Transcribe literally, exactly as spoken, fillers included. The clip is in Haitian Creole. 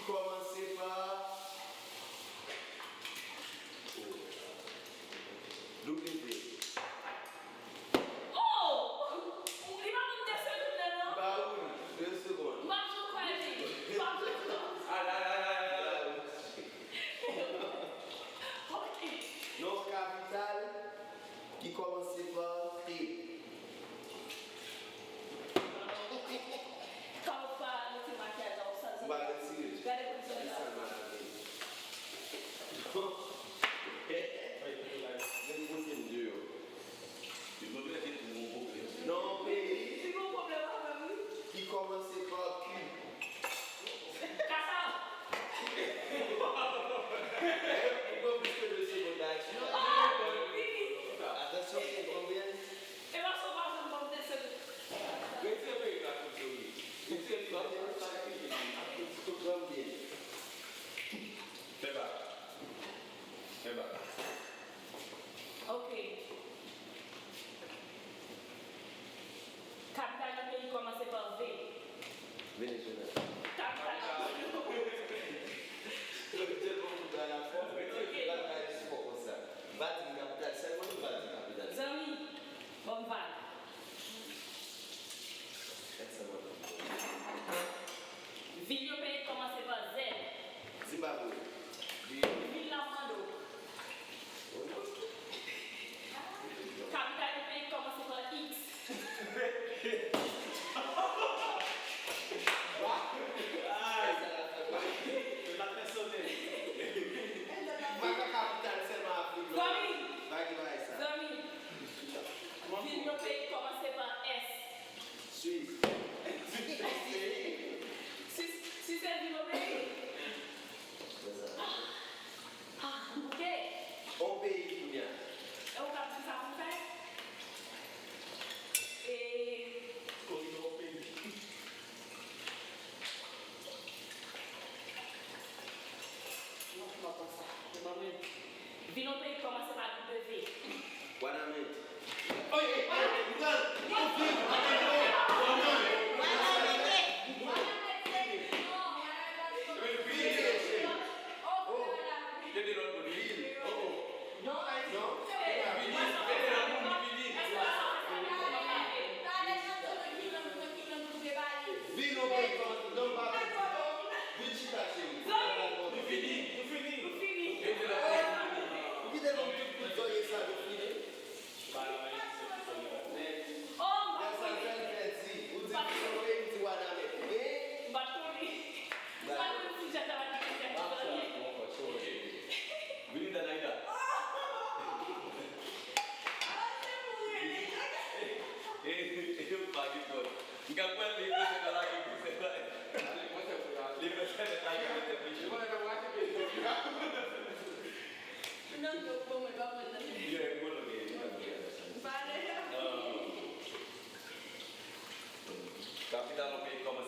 kòmanse pa W. Oh! Li pa konn de segonn nan, non? Ba wi, de segonn. M ap jwe kwè li. M ap jwe kwè. Ala, ala, ala, ala. Ok. Non kapital ki kòmanse pa T. Ka w pa retire makiyaj la, w sal sa. M pa retire. Gade pou m sal sa. Sal malade. Men pote m deyò. Yo mande si ou gon pwoblèm. Non, peyi. Li gon pwoblèm avè m, wi. Ki kòmanse pa Q. Kasa. Ou pran plis ke de segonn d'aksyon. Oh, fini. Atansyon, se konbyen? E pa sa w pa janm ban m de segonn. Retire perik la tout zoli. Retire li, pa sa ki fini. Konbyen? Fè bak. Fè bak. Ok. Kapital yon peyi kòmanse pa V. Venezuela. Kapital yon... Yo tèlman fout bay la fò, yo pa bay espò konsa. M pa di m kapital, sèlman m pa di kapital. Zanmi, ban m vag. Gad sa m ap di. Vil yon peyi kòmanse pa Z. Zimbabwe. Vil la mande w. Kapital yon peyi kòmanse pa X. Ay, sa la fè mal. Yo ta fè sonnen. Maka kapital sèlman Afrik. Zanmi. Bagay bagay sa. Zanmi. Vil yon peyi kòmanse pa S. Swis. Swis, Swis se vil yon peyi. Fè sa. Ah, ok. On peyi kounye a. E ou k ap di sa pou m fè? E. Kounye a on peyi. Non, m pa konn sa. Ban mwen. Vil yon peyi kòmanse pa W. Wanament. Oye, oye, Miguel, oye, Miguel, Miguel. Vini, vini, vini. Oh, oh. Vini, vini, vini. Vin, non, pa vin. Vin chita, cheri. Zanmi, nou fini, nou fini. Nou fini. Ou kite nou tout pou zòrye sa, nou fini. Oh, m pa konnen. Ou di, ou di Wanament. Men. M pa konnen. M pa konnen si Jaka la gen kèk zòrye. Vini, Danaïda. Ala se pou rele. E, e, e, pa gen pwoblèm. M ka kwè li bezwen nan lage pou fè bagay. Li bezwen nan lage pou fè plis. Non, non, bon, mwen pa mwen nan. Yeah, mwen nan gen, mwen nan gen. M pa rele. Kapital yon peyi kòmanse